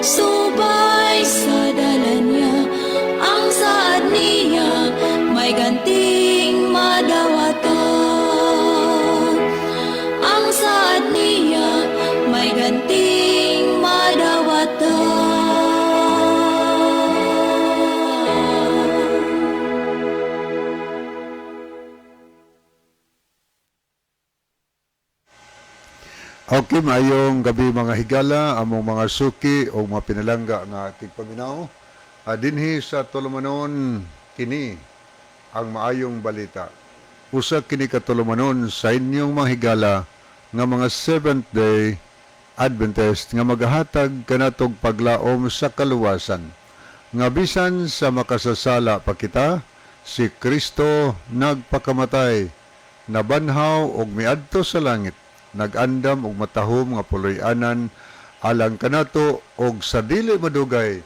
Subay sa dalan niya, ang saad niya may ganting madawatan. Ang saad niya may ganting madawatan. Okay, maayong gabi mga higala, among mga suki o mga pinalangga nga tigpaminaw. Dinhi sa Tulumanon kini ang maayong balita. Usa kini ka tulumanon sa inyong mga higala nga mga Seventh Day Adventist nga magahatag kanatog paglaom sa kaluwasan. Nga bisan sa makasasala pa kita, si Kristo nagpakamatay, nabanhaw og miadto sa langit, nag-andam og matahom nga puloy-anan alang kanato og sa dili madugay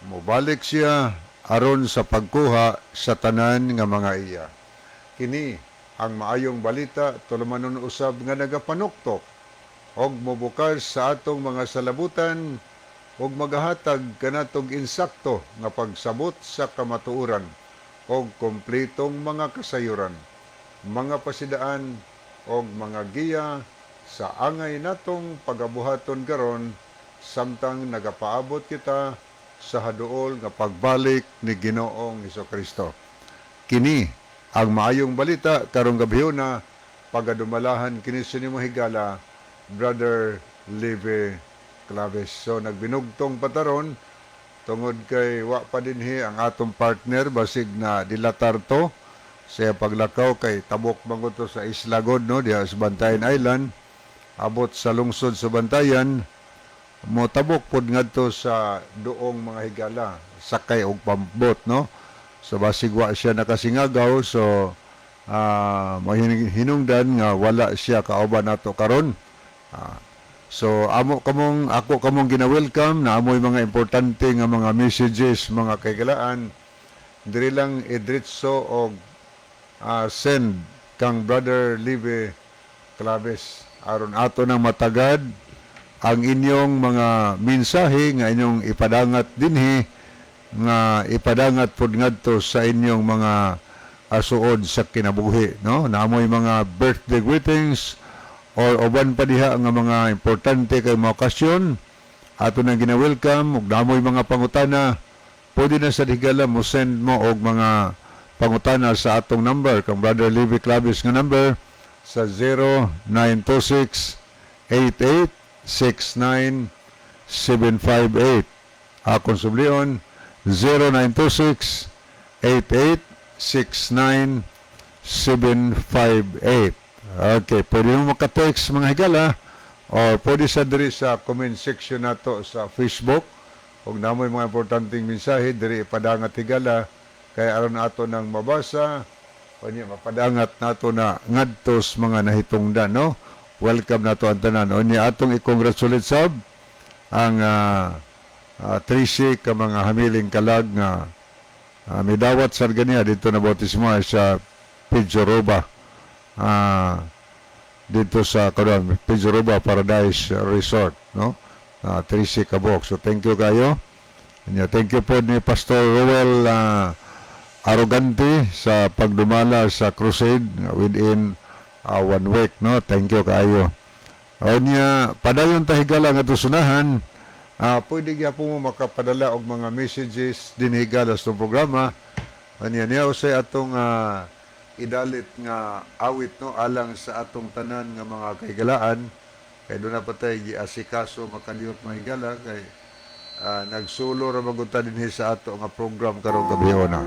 mobalik siya aron sa pagkuha sa tanan nga mga iya. Kini ang maayong balita, tulumanon usab nga nagapanuktok og mobukas sa atong mga salabutan og magahatag kanatong insakto nga pagsabot sa kamatuoran og kompletong mga kasayuran, mga pasidaan og mga giya sa angay natong pagabuhaton karon samtang nagapaabot kita sa haduol nga pagbalik ni Ginoong Hesukristo. Kini ang maayong balita karong gabhiona, pagadumalahan kini sa nimo higala, Brother Leve Claves. So nagbinugtong pataron tungod kay wa pa dinhi ang atong partner, basig na dilatar to sa paglakaw kay tabok man to sa Isla God, no, diha sa Bantayan Island, abot sa lungsod sa Bantayan, mo tabok pod ngadto sa duong mga higala, sakay og pambot, no. So basig wa siya nakasingagaw, so hinungdan nga wala siya kauban nato karon. So amo kamong ako kamong gina-welcome na amoy mga importante nga mga messages, mga kahigalaan, diri lang idritso og send kang Brother Live Claves aron ato nang matagad ang inyong mga mensahe nga inyong ipadangat dinhi, nga ipadangat pud ngadto sa inyong mga asuod sa kinabuhi, no. Naamoy mga birthday greetings or uban pa diha nga mga importante kay mga okasyon, ato nang gina-welcome. Ug naamoy mga pangutana, pwede na sa higala mo send mo og mga pangutana sa atong number kang Brother Levi Clavis nga number sa 0926 8869 758. Akong sublion, 0926 8869 758. Okay, pwede mo maka-text mga higala or pwede sa diri sa comment section nato sa Facebook. Kung namoy mga importanteng mensahe, diri ipadangat higala kay aron ato nang mabasa unya mapadangat nato na ngadtos mga nahitungdan, no. Welcome nato ang tanan. Unya atong i-congratulate sab ang 13 ka mga hamiling kalag nga midawat sa ganiya dito na bautismo sa Pidjoroba, dito sa karon Pidjoroba Paradise Resort, no, 13 ka buok. So thank you kayo. Nya, thank you po ni Pastor Roel Arrogante sa pagdumala sa crusade within one week, no. Thank you kayo. Unya padayon ta higala nga sunahan. Pwede gyapon mo makapadala og mga messages din higala sa programa. Unya niya usay atong idalit nga awit, no, alang sa atong tanan nga mga kahigalaan kay doon na patay giasikaso makalihok mga higala kay nagsulo ra magud ta dinhi sa ato nga program karong gabhiona.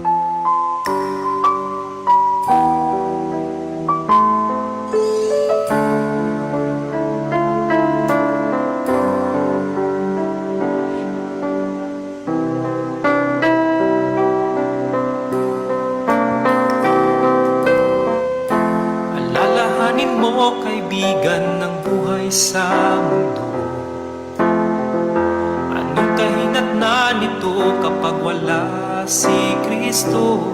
Alalahanin mo, kaibigan, ng buhay sa mundo. Anong kahinatnan nito kapag wala si Kristo?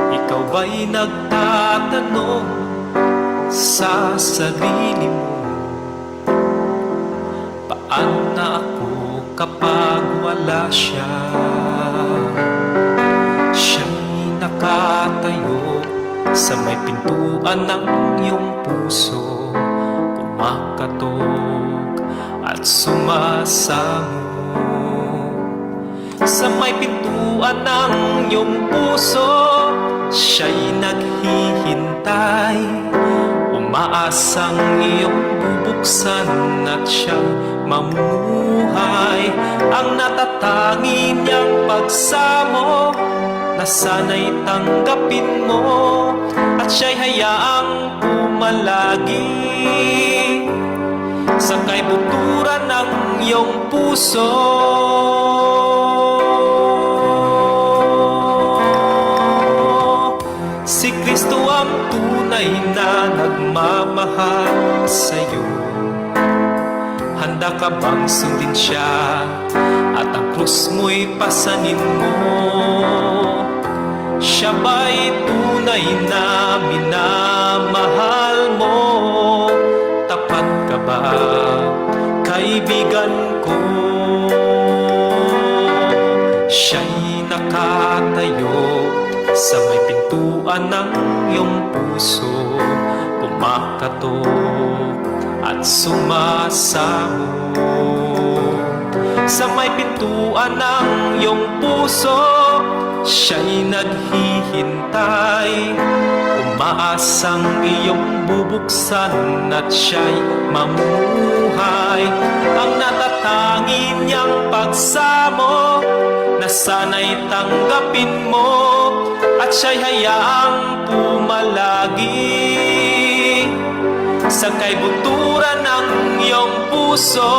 Ikaw ba'y nagtatanong sa sarili mo? Paano na ako Kapag wala siya. Siya'y nakatayo sa may pintuan ng iyong puso, kumakatok at sumasamo. Sa may pintuan ng iyong puso, siya'y naghihintay, umaasang iyong bubuksan at siya'y mamumuhay. Ang natatangi niyang pagsamo na sana'y tanggapin mo at siya'y hayaang pumalagi sa kaibuturan ng iyong puso. Si Kristo ang tunay na nagmamahal sa'yo. Handa ka bang sundin siya at ang krus mo'y pasanin mo? Siya ba'y tunay na minamahal mo? Tapat ka ba, kaibigan ko? Siya'y nakatayo sa may pintuan ng iyong puso, kumakatok at sumasamo. Sa may pintuan ng iyong puso, siya'y naghihintay, umaasang iyong bubuksan at siya'y mamumuhay. Ang natatangi niyang pagsamo na sana'y tanggapin mo at siya'y hayaang pumalagi sa kaibuturan ng iyong puso.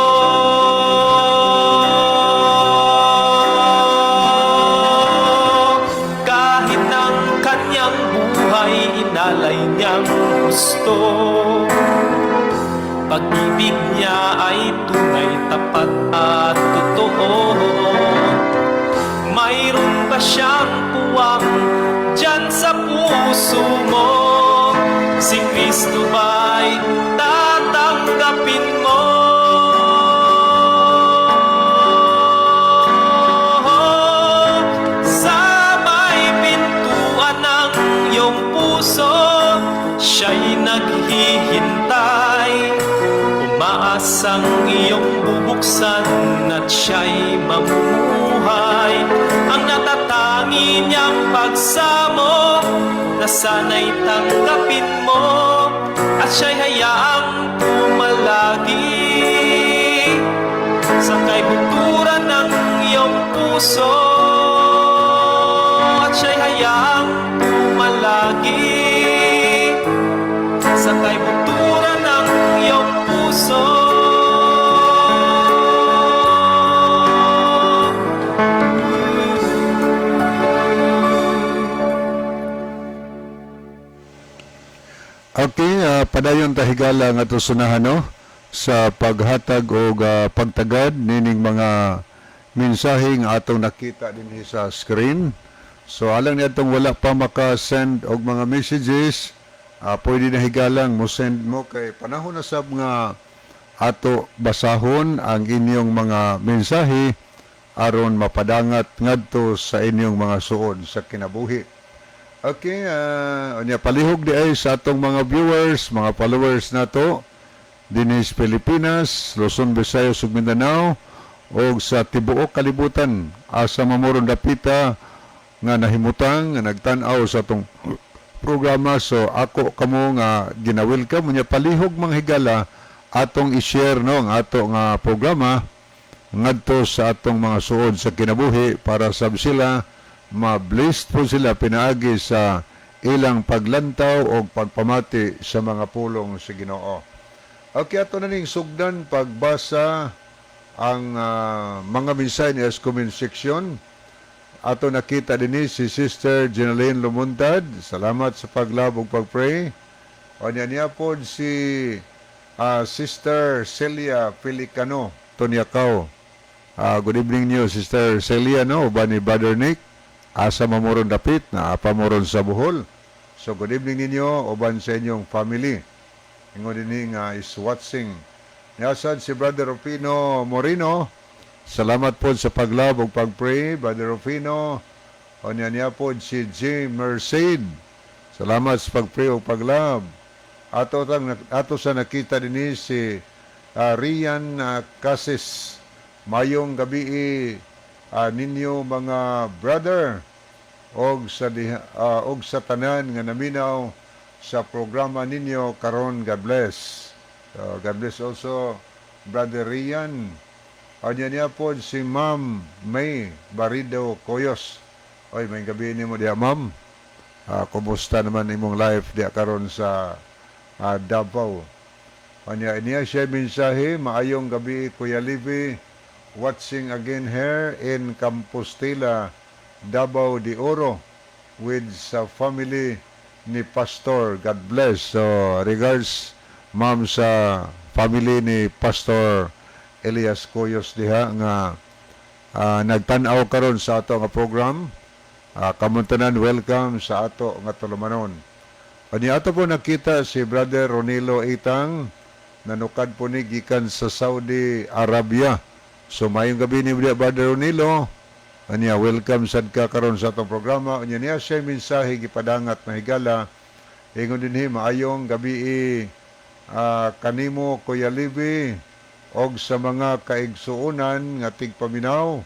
Kahit ng kanyang buhay inalay niyang gusto, pag-ibig niya ay tunay, tapat at totoo. Mayroon ba siyang puwang dyan sa puso mo? Si Kristo ba'y tatanggapin mo? Sa may pintuan ng iyong puso, siya'y naghihintay, umaasang iyong bubuksan at siya'y mamumuhay. Ang natatangi niyang pagsamo na sana'y tanggapin mo at siya'y hayaang pumalagi sa kaibuturan ng iyong puso, at siya'y hayaang pumalagi sa kaibuturan ng iyong puso. Okay, padayon ta higala nga ato sunahan, no, sa paghatag og pagtagad nining mga mensahe nga atong nakita dinhi sa screen. So alang niadtong wala pa maka-send og mga messages, pwede na higalang mo send mo kay panahon na sab nga ato basahon ang inyong mga mensahe aron mapadangat ngadto sa inyong mga suod sa kinabuhi. Okay, unya palihog di ay sa atong mga viewers, mga followers nato dinhi sa Pilipinas, Luzon, Visayas ug Mindanao og sa tibuok kalibutan asa mamoron dapita nga nahimutang nga nagtan-aw sa atong programa. So ako kamo nga gina-welcome. Unya palihog, mga higala, atong i-share, no, ang ato nga programa ngadto sa atong mga suod sa kinabuhi para sab sila ma-blessed po sila pinaagi sa ilang paglantaw o pagpamati sa mga pulong sa Ginoo. Okay, ato na ning sugdan pagbasa ang mga mensahe ni comment section. Ato nakita dinhi si Sister Jenaline Lumuntad. Salamat sa pag-love ug pag-pray. O niya niya pod si Sister Celia Pelicano Tonyakaw. Good evening niyo, Sister Celia, no? Uban ni Brother Nick. Asa mamoron dapit, na apa moron sa Bohol. So good evening ninyo, uban sa inyong family. Ingon dinhi nga is watching. Niasad si Brother Rufino Moreno. Salamat po sa pag-love ug pag-pray, Brother Rufino. O niya niya po si J. Merced. Salamat sa pag-pray ug pag-love. Ato sa nakita dinhi si Rian Casis. Mayong gabi ninyo, mga brother, og sa tanan nga naminaw sa programa ninyo karon. God bless. So, God bless also, Brother Rian. Anya niya po si Ma'am May Barido Koyos. Oy, maayong gabi nimo diha, Ma'am. Kumusta naman imong life diha karon sa Davao? Anya niya siya mensahe, "Maayong gabi, Kuya Levi. Watching again here in Compostela, Davao de Oro with sa family ni Pastor. God bless." So, regards, Ma'am, sa family ni Pastor Elias Koyos diha nga nagtan-aw karon sa ato nga program. Kamong tanan, welcome sa ato nga tulumanon. Ani ato po nakita si Brother Ronilo Itang, nanukad po ni gikan sa Saudi Arabia. So mayong gabi ni Brother Ronilo. Anya, welcome sad ka karon sa atong programa. Anya niya siya mensahe gipadangat, mahigala. Ingon dinhi, "Maayong gabi kanimo, Kuya Livi, og sa mga kaigsuonan nga tigpaminaw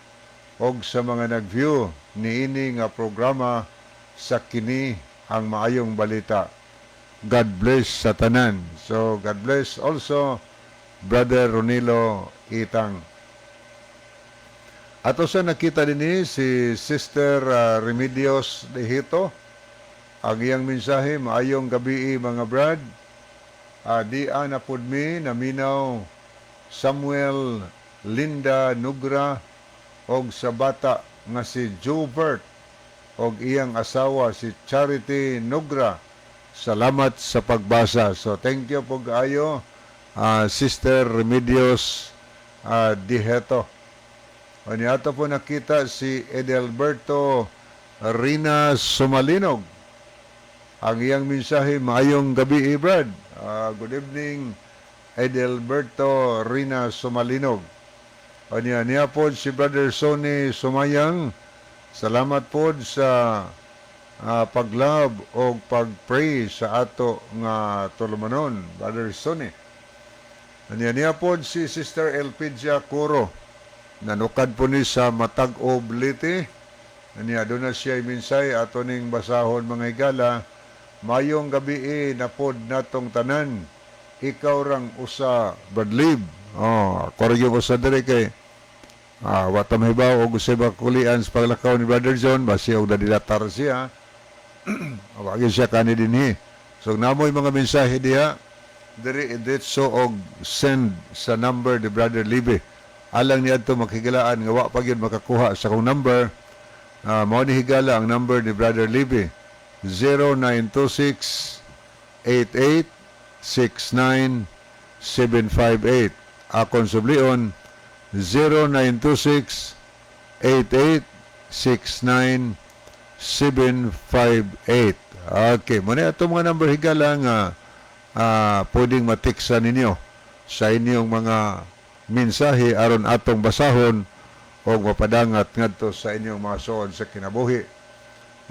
og sa mga nag-view niini nga programa sa Kini ang Maayong Balita. God bless sa tanan." So God bless also, Brother Ronilo Itang. Ato sa nakita dinhi si Sister Remedios Dehito. Ang iyang mensahe, "Maayong gabi, mga brad. Di na pud mi naminaw, Samuel, Linda Nugra og sa bata nga si Jobert og iyang asawa si Charity Nugra. Salamat sa pagbasa." So thank you po kaayo, Sister Remedios Diheto. Ani ato po nakita si Edelberto Rina Sumalinog. Ang iyang mensahe, "Maayong gabi, Brad." Good evening, Edelberto Rina Sumalinog. Anya niya po si Brother Sonny Sumayang. Salamat po sa pag-love o pag-pray sa ato nga tulumanon, Brother Sonny. Anya niya po si Sister Elpidia Curo. Nanukad po ni sa Matag-ob, Leyte. Anya doon na siya mensahe, ato ning basahon, mga higala. "Mayong gabi na pod natong tanan. Ikaw rang usa, Brad Lib." Oh, ako ra yung usa diri kay wa ta mahibaw og usay ba kulian sa paglakaw ni Brother John, basi og nadilatar siya. Wa gyud siya kani dinhi. So namoy mga mensahe diha diri, idetso og send sa number ni Brother Libe. Alang niadto makigilaan nga wa pa gyud makakuha sa akong number, mao ni, higala, ang number ni Brother Libe: 0926 88 69 758. Akon sublion: 0926 88 69 758. Okay, muna ato mga number, higala, nga pwedeng matiksa ninyo sa inyong mga mensahe aron atong basahon o mapadangat ngadto sa inyong mga suod sa kinabuhi.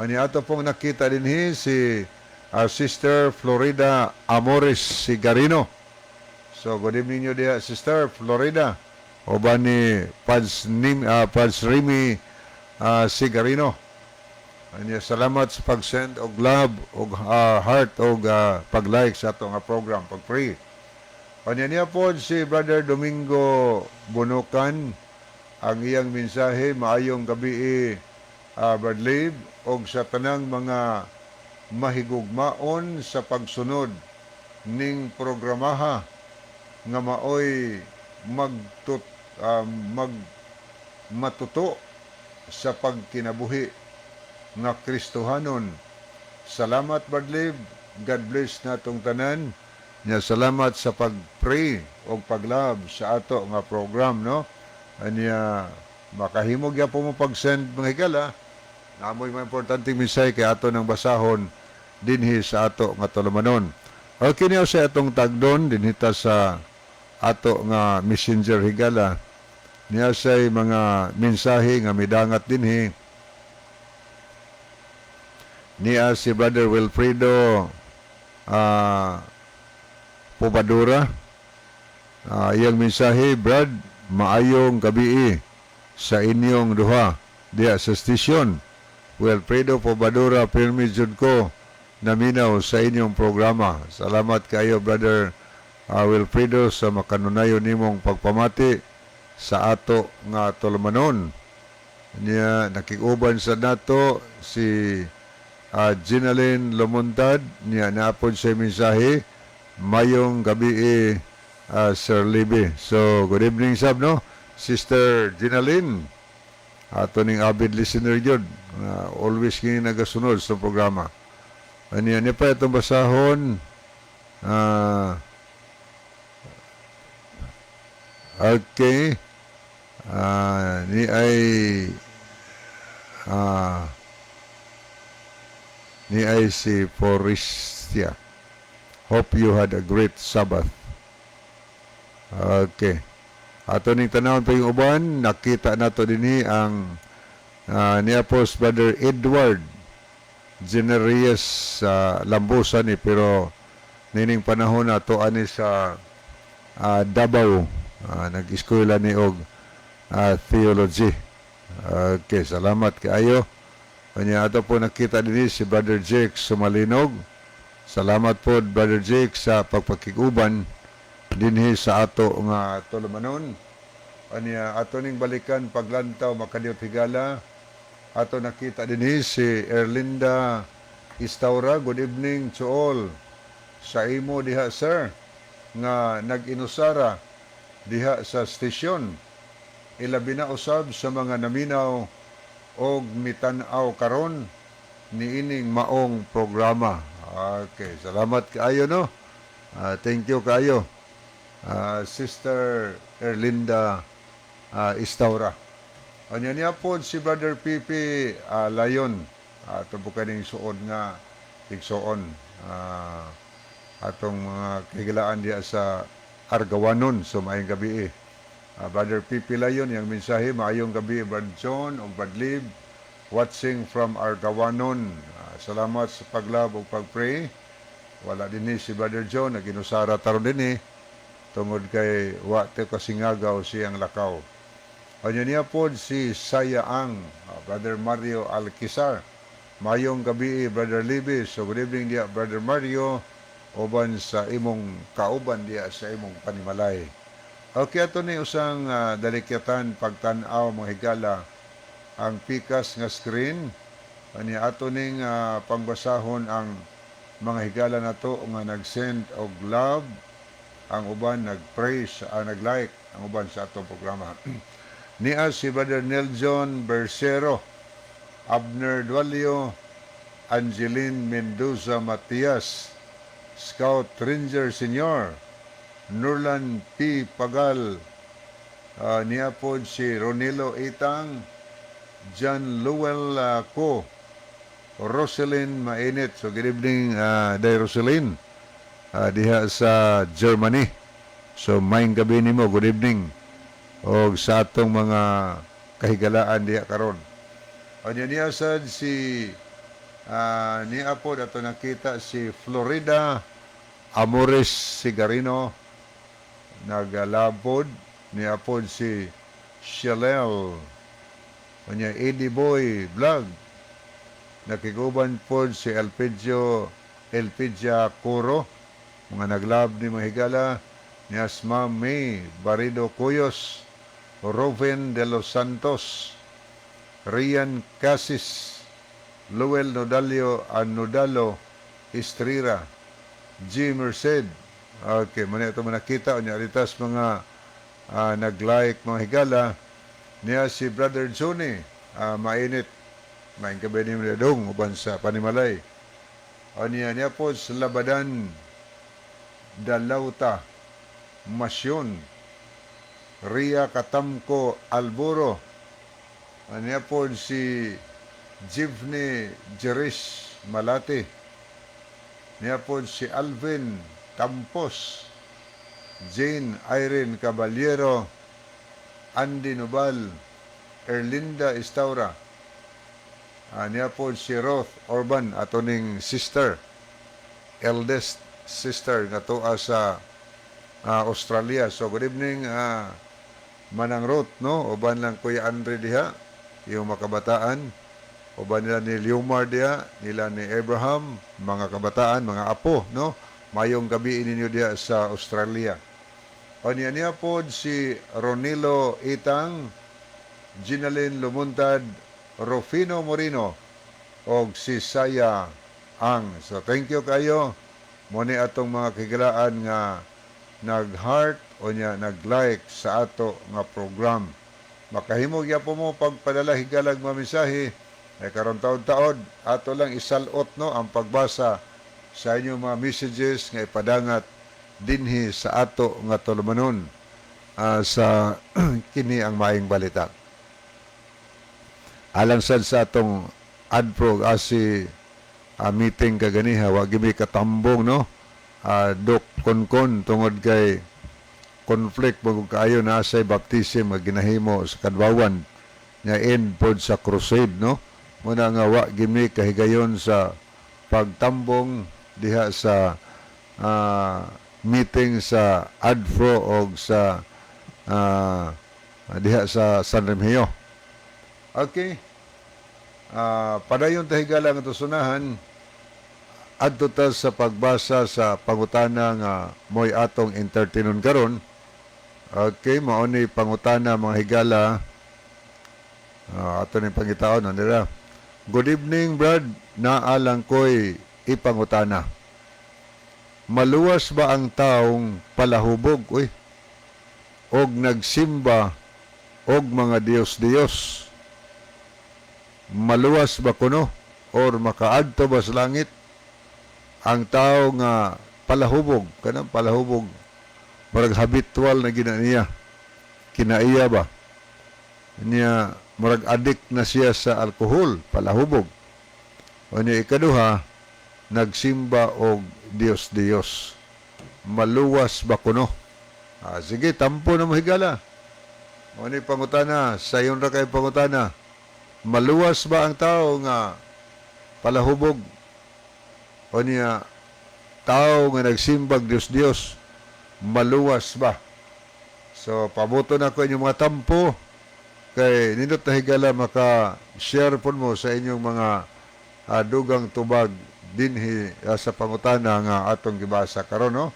Ani ato pong nakita dinhi si Sister Florida Amores Sigarino. So good evening niyo diha, Sister Florida. Uban ni Pads Remy Sigarino. Anya, salamat sa pag-send og love og heart og pag-like sa ato nga program, pag-pray. Anya niya po si Brother Domingo Bunukan. Ang iyang mensahe, "Maayong gabi, Brad Lib, og sa tanang mga mahigugmaon sa pagsunod ning programaha nga maoy mag matuto sa pagkinabuhi nga Kristohanon. Salamat, Brad Lib. God bless natong tanan." Nya salamat sa pag-pray o pag-love sa ato nga program, no? Anya makahimog ya po mo pag-send, mga higala. Namoy mga importanteng mensahe kay ato ng basahon dinhi sa ato nga tulumanon. Okay niya sa atong tagdon dinhi ta sa ato nga Messenger, higala. Niya say mga mensahe nga midangat dinhi. Niya si Brother Wilfredo Pobadura. Iyang mensahe, "Brad, maayong gabii sa inyong duha diha sa station. Wilfredo Pobadura, pirmi jud ko naminaw sa inyong programa." Salamat kayo, Brother Wilfredo, sa makanunayon nimong pagpamati sa ato nga tulumanon. Niya nakikuban sa nato si Ginalyn Lumontad. Niya naapod sa mensahe, "Mayong gabi, Sir Libby." So good evening sab, no, Sister Ginalyn, ato ning avid listener gyud, always kini nagasunod sa programa. Aniya niya pa itong basahon. Okay, ni ay si Forestia. "Hope you had a great Sabbath." Okay. Ato ning tanawon pa yung uban, nakita nato dinhi ang niya po si Brother Edward Generis sa Lambusan ni, pero nining panahon nato ani sa Davao, nag-eskwela ni og theology. Okay, salamat kaayo. Kanya ato po nakita dinhi si Brother Jake Sumalinog. Salamat po, Brother Jake, sa pagpakiguban dinhi sa ato nga tulumanon. Anya ato ning balikan paglantaw, makaliot higala. Ato nakita dinhi si Erlinda Istaura. "Good evening to all. Sa imo diha, sir, nga nag-inusara diha sa station. Ilabi na usab sa mga naminaw og mitan-aw karon niining maong programa." Okay, salamat kaayo, no. Thank you kaayo, Sister Erlinda Istaura. Anya niya po si Brother Pipi Layon. Ato po kaning suod nga igsoon. Atong mga kahigalaan diya sa Argawanon. So maayong gabi eh. Brother Pipi Layon, yung mensahe, "Maayong gabi, Brad John o Brad Lib, watching from Argawanon. Salamat sa pag-love o pag-pray." Wala din ni si Brother John, naginusara taron din eh, tungod kay wa te kasingagaw siyang lakaw. Anya niya po si Sayaang, Brother Mario Alquizar. "Mayong gabi, Brother Libby." So good evening diya, Brother Mario, uban sa imong kauban diya sa imong panimalay. Okay, ato ni usang dalikyatan pagtan-aw, mga higala, ang pikas nga screen. Ani ato ning pangbasahon ang mga higala nato nga nag-send og love, ang uban nag-praise, nag-like, ang uban sa atong programa. Niya si Brother Nelson Bercero, Abner Dualio, Angeline Mendoza Matias, Scout Ranger Senior, Nurlan P. Pagal, niya po si Ronilo Itang, John Lowell Ko, Roselyn Mainit. So good evening, Day Roselyn, diha sa Germany. So maayong gabi nimo, good evening. Og sa atong mga kahigalaan diha karon. Anya niya sad si niya po ato nakita si Florida Amores Sigarino, nagalabod niya po si Shalel. Anya Eddie Boy Vlog, nakiguban po si Elpidio Elpidia Coro, mga naglab ni mga higala niya si Ma'am May Barido Cuyos, Roven de los Santos, Rian Casis, Luel Nodalio Anodalo Estrira, G. Merced. Okay, muna ito nakita unya alitas mga nag-like, mga higala, niya si Brother Johnny Mainit. Maayong gabi ni dong uban sa panimalay. Aniya niya po sa Labadan Dalauta Masyon, Ria Katamko Alburo. Aniya po si Jivni Jeris Malati. Niya po si Alvin Tampos, Jane Irene Caballero, Andy Nobal, Erlinda Estaura. Niya po si Roth Orban, ato ning sister, eldest sister nga tuwa sa Australia. So good evening, Manang Ruth, no? Uban lang Kuya Andre diha, yung makabataan. Uban nila ni Leomar diha, nila ni Abraham, mga kabataan, mga apo, no? Mayong gabi ninyo diha sa Australia. O niya niya po si Ronilo Itang, Ginalyn Lumuntad, Rufino Morino, og si Saya Ang. So thank you kayo. Mo ni atong mga kahigalaan nga nag-heart o niya nag-like sa ato nga program. Makahimo gyapon mo pagpadala, higalag, mga mensahe ay karon taod-taod ato lang isalot, no, ang pagbasa sa inyong mga messages nga ipadangat dinhi sa ato nga tulumanon sa kini ang Maayong Balita. Alang sad sa atong ADPRO asi meeting kaganiha, wa gyud mi katambong, no, Dok Konkon, tungod kay conflict mo kaayo na sa baptism nga ginahimo sa Kadwawan nga end pod sa crusade, no? Muna nga wa gyud mi kahigayon sa pagtambong diha sa meeting sa ADFRO og sa diha sa San Remigio. Okay. Padayon ta, higala, nga tusunahan adto ta sa pagbasa sa pangutana nga mo'y atong entertainon karon. Okay, mao ni pangutana, mga higala. Ato ni pangitaon no nila. "Good evening, Brad. Naa lang ko'y ipangutana. Maluwas ba ang taong palahubog, uy, og nagsimba og mga Diyos-Diyos? Maluwas ba kuno or makaadto ba sa langit ang tao nga palahubog?" Kanang palahubog, murag habitual na gina niya, kinaiya ba niya, murag addict na siya sa alkohol, palahubog. O niya ikaduha, nagsimba og Diyos Diyos, maluwas ba kuno? Sige, tampo na mo, higala. O ni pangutana, sayon ra kay pangutana. Maluwas ba ang tao nga palahubog? O niya, tao nga nagsimbag Diyos Diyos, maluwas ba? So, pabuto na ko inyong mga tampo kay nindot na, higala, maka-share pud mo sa inyong mga dugang tubag dinhi sa pangutana nga atong gibasa karon, no?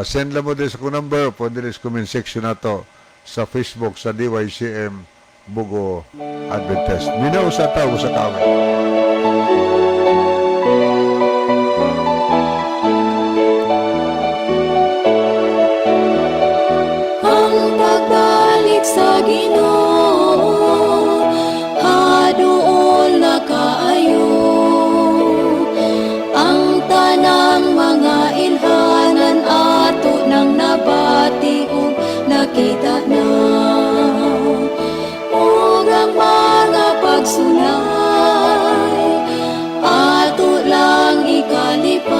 Send lang mo din sa akong number po diri sa comment section nato sa Facebook sa DYCM Bogo Adventist. Minaw sa tao sa kawit. Ang pagbalik sa Ginoo haduol na kaayo. Ang tanang mga ilhanan ato nang nabati ug nakita na. Ug ang mga pagsulay ato lang ikalipay.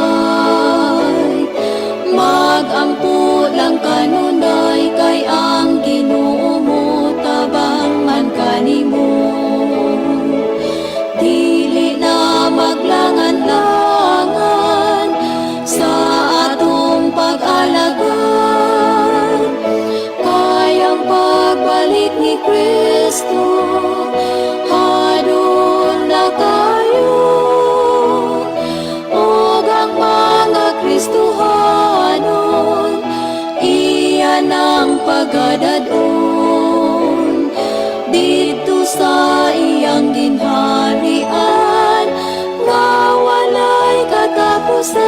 Magampo lang kanunay kay ang Ginoo mo tabang man kanimo. Dili na maglangan-langan sa atong pag-alagad. Kay ang pagbalik ni Kristo haduol na kayo. Ug ang mga Kristohanon iya nang pagadad-on didto sa iyang ginharian nga walay katapusan.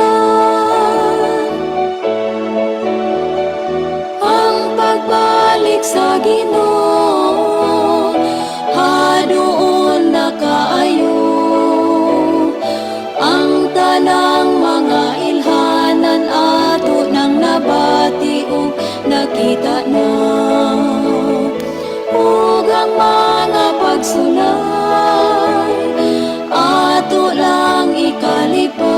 Ang pagbalik sa Ginoo haduol na kaayo. Ang tanang mga ilhanan ato nang nabati ug nakita na. Ug ang mga pagsulay ato lang ikalipay.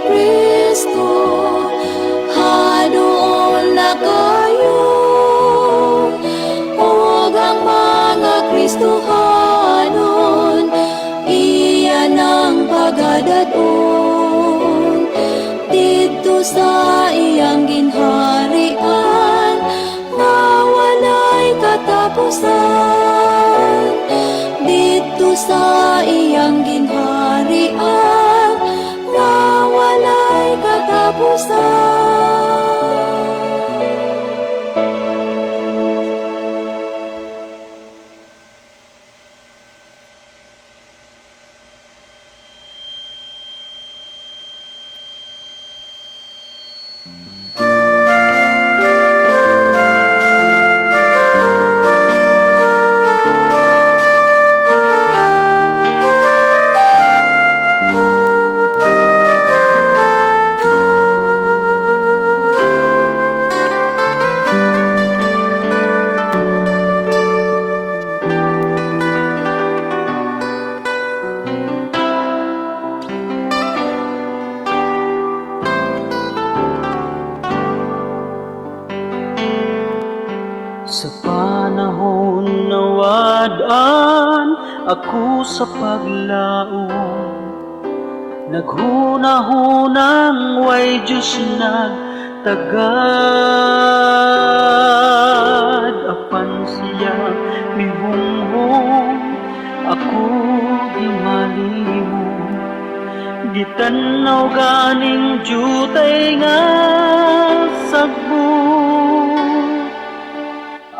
Kristo, haduol na kayo, ug ang mga Kristohanon iya nang pagadad-on didto sa iyang ginharian nga walay katapusan, didto sa iyang ginharian nga walay katapusan. Sa panahon na wad-an ako sa paglaom, naghuna-hunang way Diyos nagtagad. Apan siya mihunghong, ako di malimot. Gitanaw ganing jutay nga sagbot.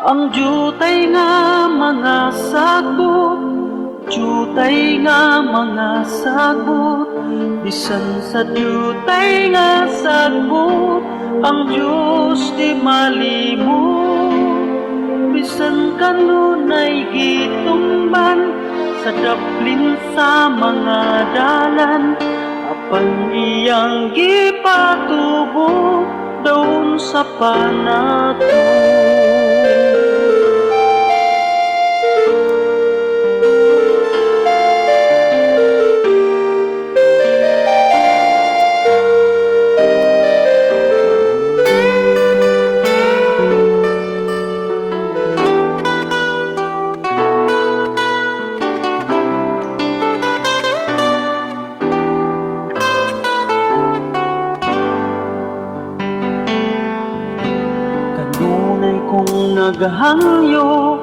Ang jutay nga mga sagbot, jutay nga mga sagbot, bisan sa jutay nga sagbot, ang Diyos di malimot. Bisan kanunay gitumban sa daplin sa mga dalan, apan iyang gipatubo daon sa panato. Kanunay kong naghangyo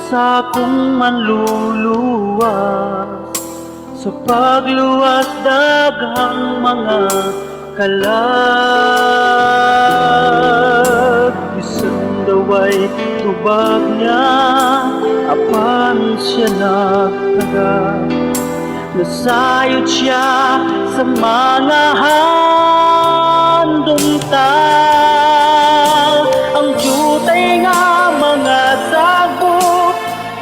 sa akong manluluwas, sa pagluwas daghang mga kalag. Bisan daway tubag niya, apan siya nagtaga. Nasayod siya sa mga handumta. Ang jutay nga mga sagbot,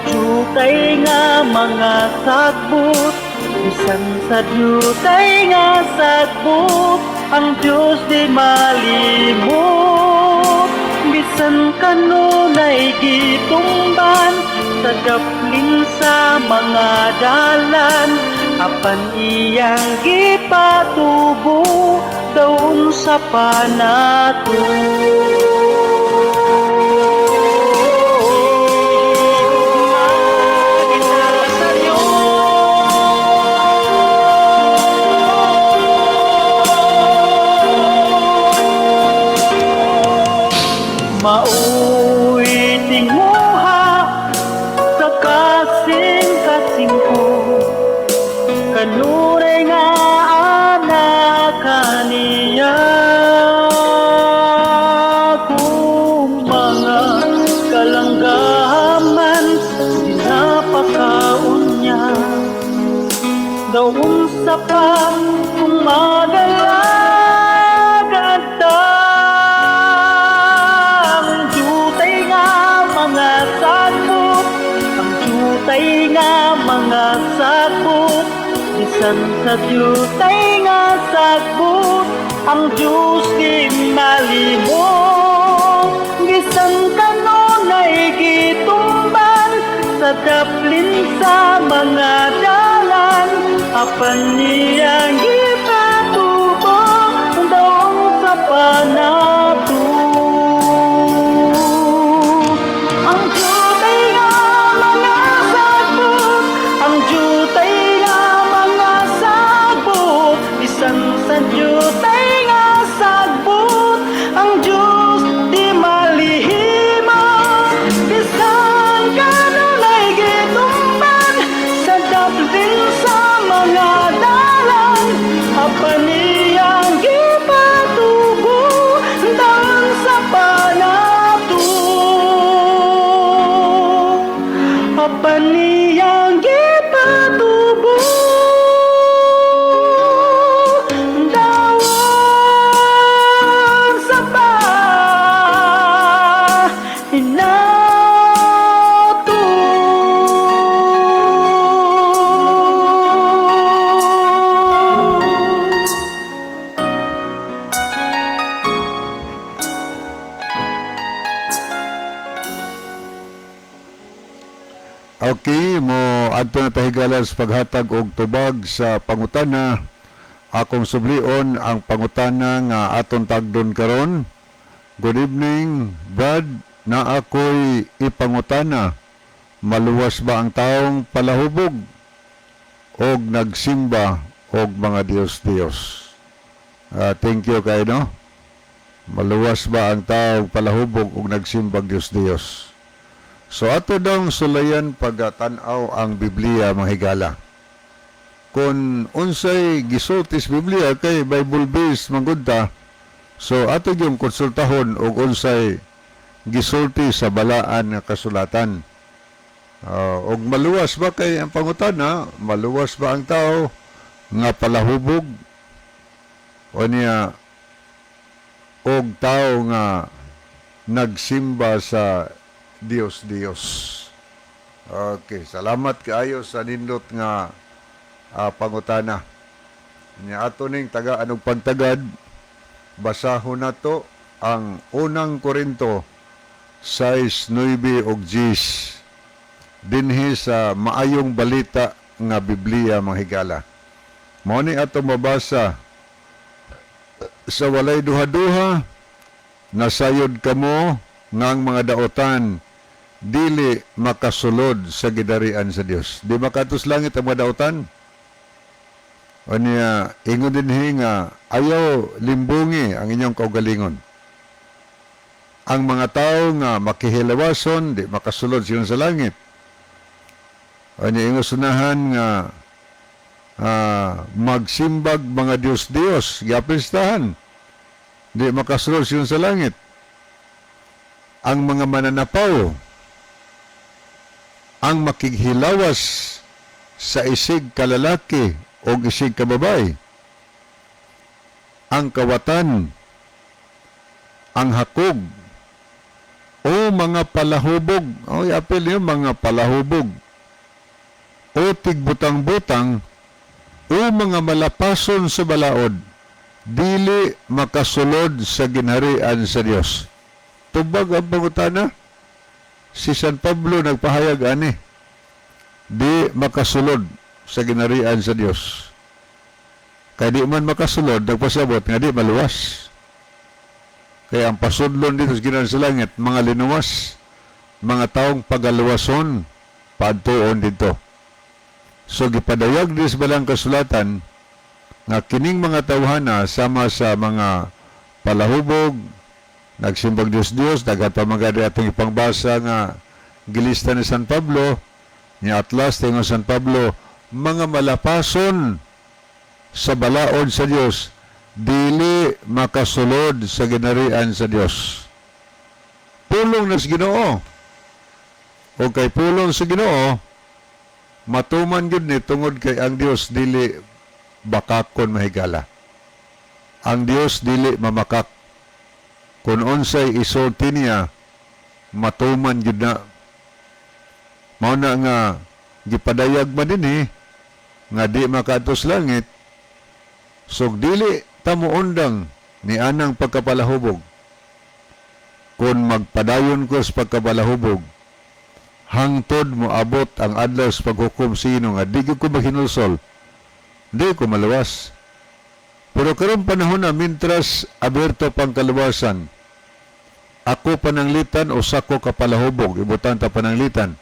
jutay nga mga sagbot, bisan sa jutay nga sagbot, ang Diyos di malimot. Bisan kanunay gitumban sa daplin sa mga dalan, apan iyang gipatubo daon sa panato. Maoy tinguha sa kasing-kasing ko, kanunay nga anak kaniya. Kung mga kalanggaman dinapakaon niya, daon sa pa kung magalagad ta. Ang jutay nga mga sagbot, ang jutay nga mga sagbot, bisan sa jutay nga sagbot, ang Diyos di malimot. Bisan kanunay gitumban sa daplin sa mga dalan, apan niyang gipatubo Okay, mo adto na ta, higala, sa paghatag og tubag sa pangutana. Akong sublion ang pangutana nga aton tagdon karon. "Good evening, Brad. Na ako'y ipangutana. Maluwas ba ang taong palahubog og nagsimba og mga Diyos-Diyos?" Thank you kay, no? Maluwas ba ang taong palahubog og nagsimbag Diyos-Diyos? So ato daw sulayan pagatan-aw ang Biblia, mga higala. Kung unsay gisulti sa Biblia, kay Bible based man gud ta. So ato yung konsultahon og unsay gisulti sa balaan nga kasulatan. Og maluwas ba, kay ang pangutana, maluwas ba ang tao nga palahubog o niya og tao nga nagsimba sa Dios Dios? Okay, salamat kaayo sa nindot nga pangutana. Nya ato ning tagaan og pagtagad, basahon nato ang Unang Korinto 6, 9 ug 10 dinhi sa Maayong Balita nga Biblia, mga higala. Mao ni ato mabasa: "Sa walay duha-duha, nasayod kamo nga ang mga daotan dili makasulod sa gingharian sa Dios." Di makaadto sa langit ang mga daotan. O niya, ingon dinhi nga ayaw limbungi ang inyong kaugalingon. Ang mga tao nga makihilawason, di makasulod sila sa langit. O niya, ingon sunahan nga magsimbag mga Diyos-Diyos, giapistahan, di makasulod sila sa langit. Ang mga mananapaw, ang makighilawas sa isig kalalaki o isig kababae, ang kawatan, ang hakog, o mga palahubog, o apil niyo mga palahubog, o tigbutang-butang, o mga malapason sa balaod, dili makasulod sa gingharian sa Dios. Tubag ang pangutana. Si San Pablo nagpahayag ani. Di makasulod sa gingharian sa Dios. Kay di man makasulod, nagpasabot nga di maluwas. Kaya ang pasudlon dito sa gingharian sa langit, mga linuwas, mga taong pagaluwason, paadtuon dito. So gipadayag dis balang kasulatan nga kining mga tawhana sama sa mga palahubog, nagsimbag Diyos Diyos, daghan pa mga atong ipangbasa nga gilista ni San Pablo, ni at last ingon San Pablo, mga malapason sa balaod sa Dios, dili makasulod sa gingharian sa Dios. Pulong na sa Ginoo. O kay pulong sa Ginoo, matuman gyud ni tungod kay ang Dios dili bakakon, mahigala. Ang Dios dili mamakak. Kung unsay isulti niya, matuman gyud na. Mao na nga gipadayag man dinhi nga di makaadto sa langit. So dili ta moundang ni anang pagkapalahubog. Kung magpadayon ko sa pagkapalahubog, hangtod mo abot ang adlaw sa paghukom sino nga di gyud ko maghinulsol, di ko maluwas. Pero karong panahon na, mintras aberto pang kaluwasan, ako pananglitan usa ko kapalahubog, ibutan ta pananglitan.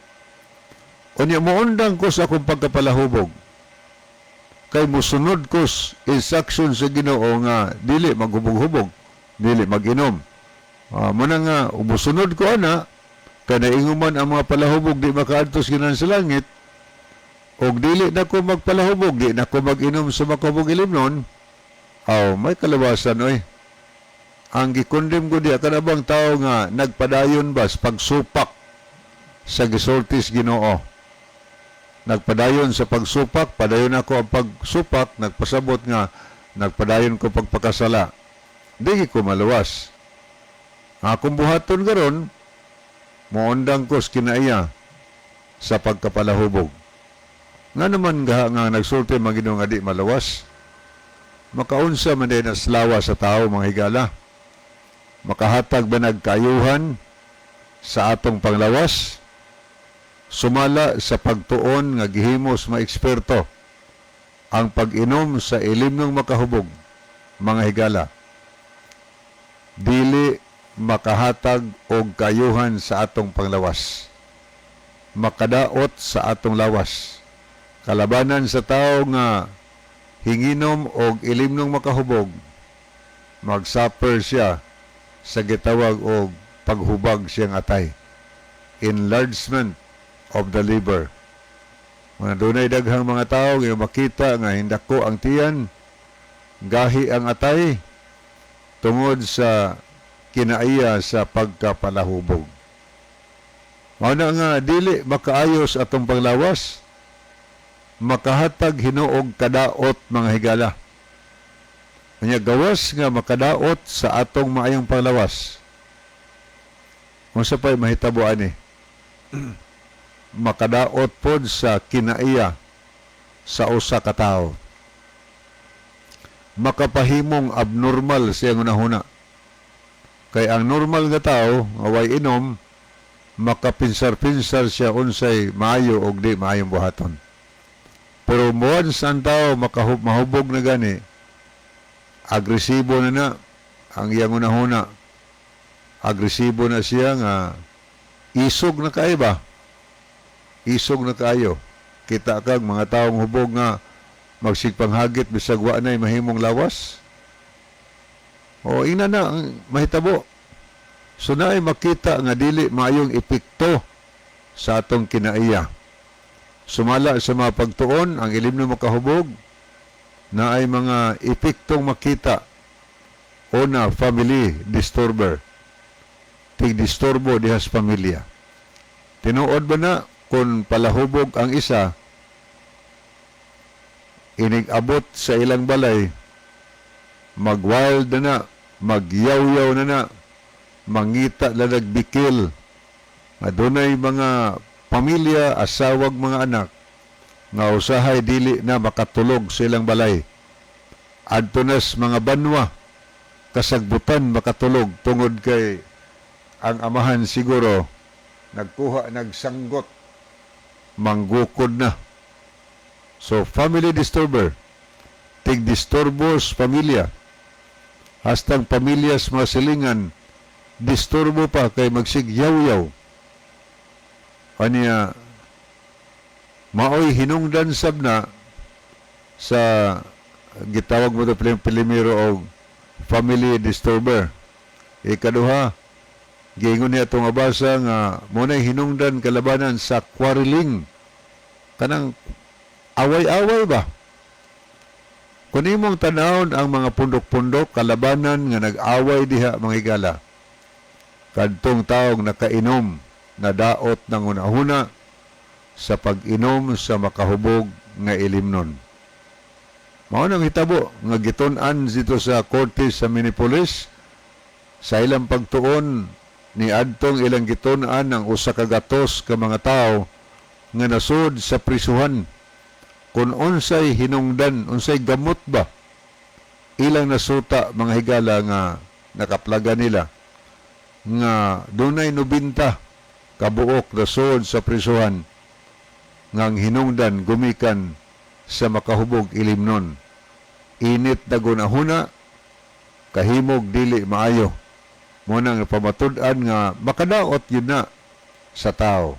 Unya moundang ko sa akong pagkapalahubog. Kay musunod ko sa instruction sa Ginoo nga dili maghubog-hubog, dili mag-inom. Muna nga musunod ko ana kay naingon man ang mga palahubog di makaadto sa gingharian sa langit, og dili na ko magpalahubog, di na ko mag-inom sa makahubog ilimnon, aw, may kaluwasan oy. Ang gikondem ko diya kana bang tao nga nagpadayon bas pagsupak sa gisulti sa Ginoo. Nagpadayon sa pagsupak, padayon ako ang pagsupak, nagpasabot nga nagpadayon ko pagpakasala. Di ko maluwas. Ang akong buhaton karon, moundang ko sa kinaiya sa pagkapalahubog. Nga naman ga nga nagsulti man Ginoo nga di maluwas. Makaunsa man din ang lawas sa tao, mga higala? Makahatag ba nagkayuhan sa atong panglawas? Sumala sa pagtuon nga gihimo sa mga eksperto, ang pag-inom sa ilimnong makahubog, mga higala, dili makahatag og kayuhan sa atong panglawas, makadaot sa atong lawas. Kalabanan sa tao nga hinginom og ilimnong makahubog, magsuffer siya sa gitawag og paghubag siyang atay, enlargement of the liver. Mga dunay daghang mga tao nga makita nga hindako ang tiyan, gahi ang atay tungod sa kinaiya sa pagkapalahubog. Mao na nga dili makaayos atong panglawas, makahatag hinuog kadaot, mga higala. Kanya gawas nga makadaot sa atong maayong panglawas, unsa pa'y mahitabo ani? Makadaot pod sa kinaiya sa usa ka tawo. Makapahimong abnormal siyang hunahuna. Kay ang normal nga tao nga way inom, makapinsar-pinsar siya unsay maayo og di maayong buhaton. Pero once ang tao mahubog na gani, agresibo na na ang iyang hunahuna. Agresibo na siya nga isog na kaayo ba? Isog na kaayo. Kita kag mga taong hubog nga magsigpanghagit bisag wa na'y mahimong lawas. O ina na ang mahitabo. So naay makita nga dili maayong epekto sa atong kinaiya. Sumala sa mga pagtuon, ang ilim na makahubog, na ay mga epektong makita. Una, family disturber. Tig-disturbo diha sa pamilya. Tinuod ba na kung palahubog ang isa, inig-abot sa ilang balay, mag-wild na na, magyaw-yaw na na, mangita na nagbikil, adunay mga pamilya, asawag, mga anak, nga usahay dili na makatulog sa ilang balay. Adto nas mga banwa, kasagbutan makatulog tungod kay ang amahan siguro nagkuha, nagsanggot, manggukod na. So family disturber, tig-disturbo sa pamilya. Hastang pamilya sa mga silingan, disturbo pa kay magsigyaw-yaw. Aniya, maoy hinungdan sab na sa gitawag mo to pilimiro og family disturber. Ikaduha, giingon niya itong abasa nga mo hinungdan kalabanan sa quarreling. Kanang away-away ba? Kung imong tanawon ang mga pundok-pundok, kalabanan nga nag-away diha, mga higala, kadtong taong nakainom, nadaot ng hunahuna sa pag-inom sa makahubog nga ilimnon. Mao nang hitabo nga gitun-an dito sa korte sa Minneapolis sa ilang pagtuon ni adtong ilang gitun-an ang 100 ka mga tawo nga nasud sa prisuhan kung unsay hinungdan, unsay gamot ba ilang nasuta, mga higala, nga nakaplaga nila nga dunay 90 kabuok nasud sa prisuhan nga ang hinungdan gumikan sa makahubog ilimnon. Init na gunahuna, kahimog dili maayo. Mo nang pamatud-an nga makadaot yun na sa tao.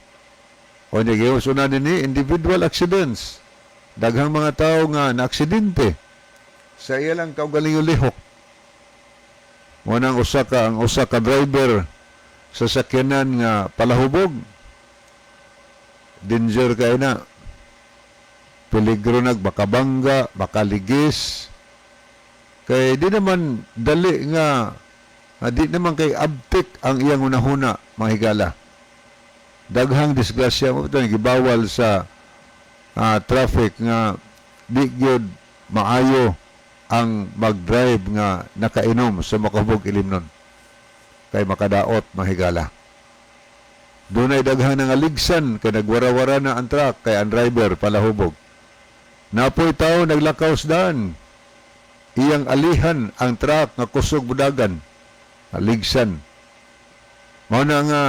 O niya una nini individual accidents. Daghang mga tao nga naaksidente sa ilang kaugalingong lihok. Mo nang usa ka ang usa ka driver sa sakyanan nga palahubog, danger kay na, peligro nag makabangga, makaligis, kay di naman dali nga di naman kay abtik ang iyang hunahuna, mga higala. Daghang disgrasya mo ito gibawal sa traffic nga di gyud maayo ang mag-drive nga nakainom sa makahubog ilimnon kay makadaot, mahigala. Dunay daghan nga aligsan kay nagwarawara na ang truck kay ang driver palahubog. Napoy tao naglakaw sa daan. Iyang alihan ang truck nga kusog budagan. Aligsan. Mao na nga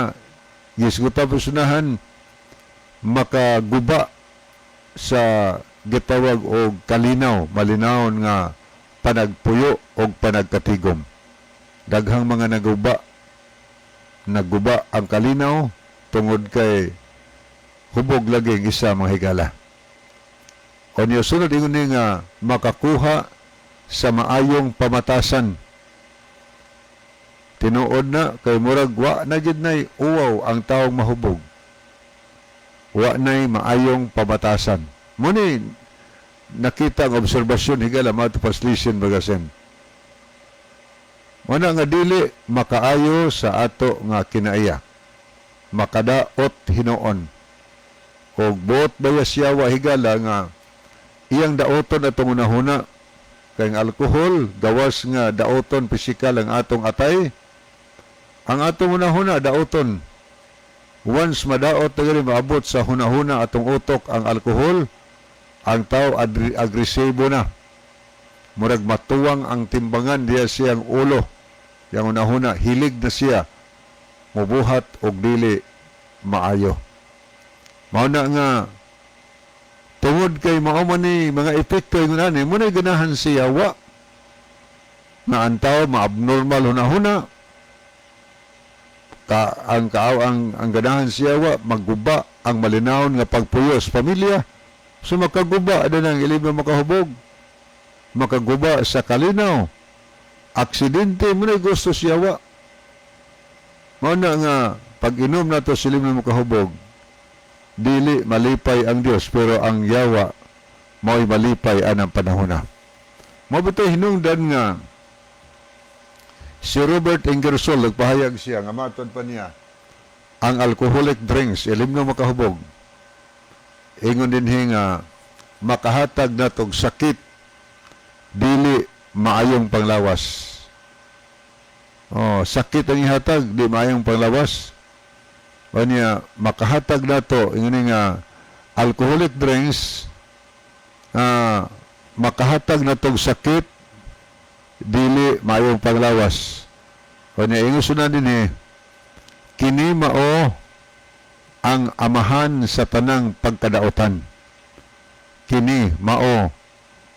gisgutan po sunahan Makaguba sa gitawag og kalinaw, malinawon nga panagpuyo og panagkatigom. Daghang mga naguba, naguba ang kalinaw tungod kay hubog lagi ang isa, mga higala. O niya sunod, ingon ni nga makakuha sa maayong pamatasan. Tinuod na kay murag wa na gid nay uwaw ang taong mahubog. Wa nay maayong pamatasan. Muni nakita ang obserbasyon, higala, mato paslisin bagasen. Muna nga dili makaayo sa ato nga kinaiya. Makadaot hinuon. Og buot baya siya wa, higala, nga iyang daoton atong unahuna, kay ang alkohol, gawas nga daoton pisikal ang atong atay, ang atong hunahuna daoton. Once madaot na gani, maabot sa hunahuna, atong utok ang alkohol, ang tao agresibo na, murag matuwang ang timbangan diya siyang ulo, yang hunahuna, hilig na siya mubuhat og dili maayo. Mao na nga tungod kay mao man ni mga epekto ingon ani mo na ganahan siya wa nga ang tao ma-abnormal hunahuna ka ang kaaw ang ganahan siya wa magguba ang malinawon nga pagpuyo sa pamilya. So makaguba na ng ilim na makahubog, makaguba sa kalinaw, aksidente mo na gusto siya wa. Mao na nga pag inom nato silim na makahubog, dili malipay ang Dios, pero ang yawa mao'y malipay anang panahon na. Mao bitaw hinungdan nga si Robert Ingersoll, nagpahayag siya nga matod pa niya ang alcoholic drinks, ilim na makahubog, ingon din nga makahatag na tog sakit, dili maayong panglawas. Oh, sakit ang ihatag, di maayong panglawas. O niya, makahatag na to, ingon nga alcoholic drinks makahatag na tog sakit, dili maayong panglawas. O niya, ingon sunan din eh, kini mao ang amahan sa tanang pagkadaotan. Kini mao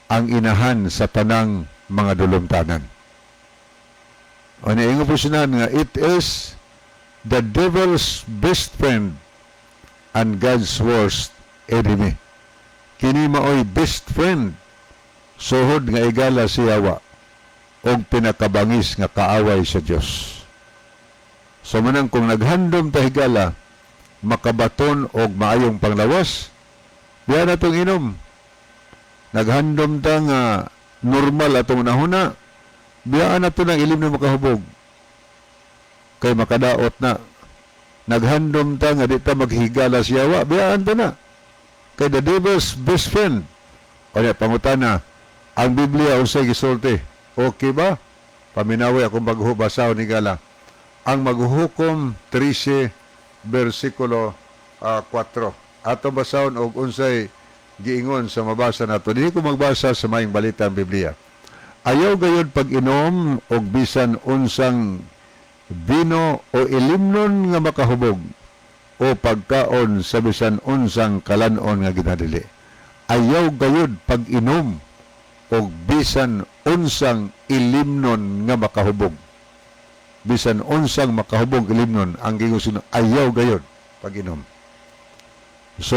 ang inahan sa tanang mga dulumtanan. O niya, ingon po siya nga, it is the devil's best friend and God's worst enemy. Kini maoy best friend, suhod nga igala si Yawa, og pinakabangis nga kaaway sa Dios. So manang kung naghandom ta, higala, makabaton og maayong panglawas, diya na tong inom. Naghandom ta nga normal atong nahuna, biyaan na to ng ilim na makahubog. Kay makadaot na. Naghandom ta nga di ta maghigala siya wa, biyaan ta na. Kay the devil's best friend. O niya, pangutana, ang Biblia unsay gisulti? Okay ba? Paminaway akong maghubasaw ni gala. Ang Maghuhukom 13 versikulo 4. Ato basahon og unsay giingon sa mabasa nato. Dili ko magbasa sa Maayong Balita ang Biblia. Ayaw gayod pag-inom og bisan unsang bino o ilimnon nga makahubog o pagkaon sa bisan unsang kalanon nga ginadili. Ayaw gayod pag-inom og bisan unsang ilimnon nga makahubog. Bisan unsang makahubog ilimnon ang giingon sino, ayaw gayod pag-inom. So,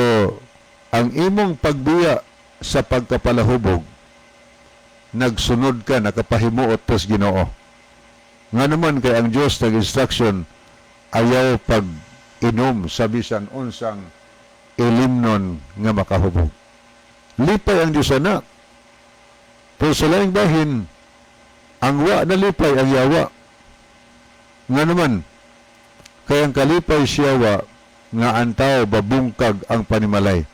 ang imong pagbiya sa pagkapalahubog, nagsunod ka, nakapahimuot pas Ginoo. Nga naman kay ang Diyos nag-instruction, ayaw pag inom sa bisan unsang ilimnon nga makahubog. Lipay ang Diyos ana. Pero sa laing bahin, ang wa na lipay ang yawa. Nga naman, kay ang kalipay siya wa, nga ang tao babungkag ang panimalay.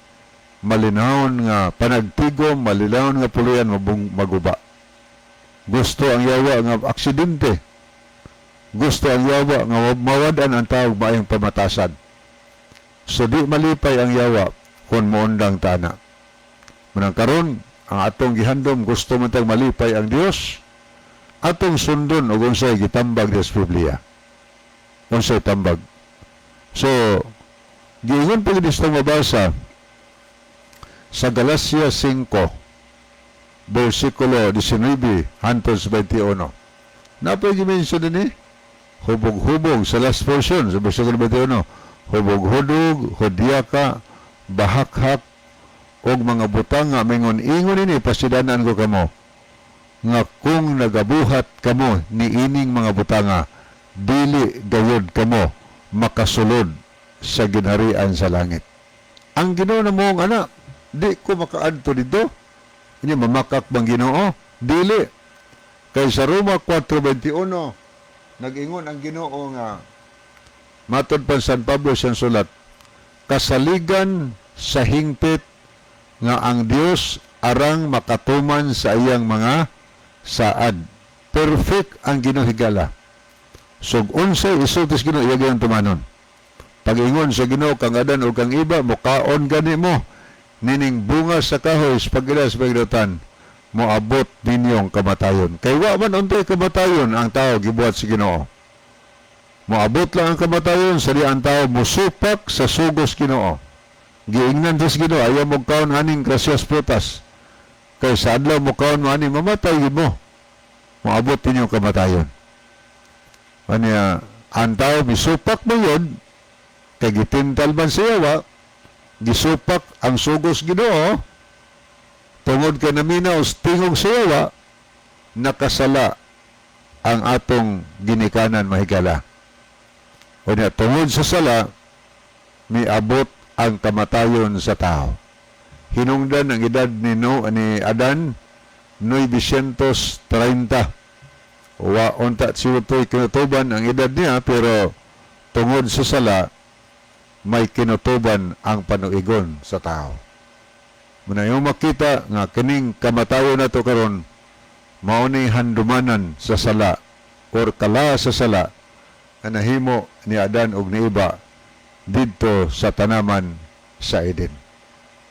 Malinawon nga panagtigom, malinawon nga puluyan mabung maguba. Gusto ang yawa nga aksidente. Gusto ang yawa nga mawad-an ang tao maayong pamatasan. So di malipay ang yawa kung moundang tana. Munang karon, ang atong gihandom, gusto man tang malipay ang Dios, atong sundon og unsay gitambag sa Biblia. Unsay tambag. So, Giingon pa gid mabasa sa Galacia 5 versikulo 19 hangtod sa 21. Napay gi-mention dinhi, hubog-hubog sa last portion sa versikulo 21. Hubog-hubog, hudyaka, bahakhak, og mga butang nga mingon-ingon ini, pasidanan ko kamo nga kung nagabuhat kamo niining mga butanga, dili gayod kamo makasulod sa ginharian sa langit. Ang Ginoo na mo anak, di ko makaadto dito. Ini mamakak bang Ginoo? Dili. Kay sa Roma 4:21, nag-ingon ang Ginoo nga matod pa San Pablo siyang sulat, kasaligan sa hingpit nga ang Dios arang makatuman sa iyang mga saad. Perfect ang Ginoo, higala. So unsay isulti sa Ginoo, iya gyud tumanon. Pag-ingon sa Ginoo kang Adan o kang Iba, mukaon gani mo nining bunga sa kahoy sa pag-ila sa pagdutan, moabot ninyong kamatayon. Kay wa man untay kamatayon ang tao gibuhat sa Ginoo. Moabot lang ang kamatayon sa di ang tao musupak sa sugos Ginoo. Giingnan sa Ginoo, ayaw mo kaon aning grasyas prutas. Kay sa adlaw mo kaon mo ani, mamatay gid mo. Moabot ninyong kamatayon. Anya, ang tao misupak mo yun, kay gitintal man siya wa, gisupak ang sugos Ginoo, tungod kay naminaw sa tingog sa yawa, nakasala ang atong ginikanan, mahigala. O niya, tungod sa sala, miabot ang kamatayon sa tao. Hinungdan ang edad ni, no, ni Adan, 930. Wa unta siya kinutuban ang edad niya, pero tungod sa sala, may kinutuban ang panuigon sa tao. Muna yung makita nga kining kamatayon na to karon, mao ni handumanan sa sala or kala sa sala nga nahimo ni Adan og ni Iba didto sa tanaman sa Eden.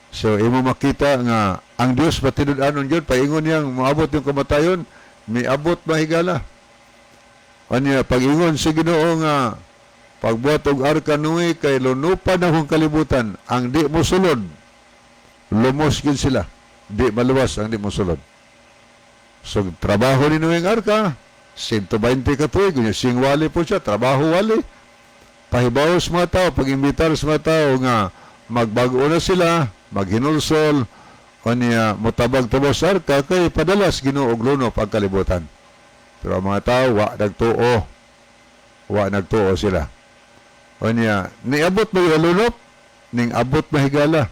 So imo makita nga ang Dios matinud-anon gyud. Paingon niyang moabot yung kamatayon, miabot, mahigala. Anya pag-ingon sa Ginoo nga pagbuhat og arka, Noe, kay lunupan akong kalibutan, ang di mo sulod, lumos gid sila. Di maluwas ang di mo sulod. So trabaho ni Noe ang arka, 120 ka tuig, kunya singwali po siya, trabaho wali. Pahibaw sa mga tao, pag-imbitar sa mga tao nga magbago na sila, maghinulsol, o niya motabag-tabag sa arka kay padalas Ginoo og lunop ang kalibutan. Pero ang mga tao wa nagtuo. Wa nagtuo sila. O niya, niabot mo yung lunop, ning abot, mahigala.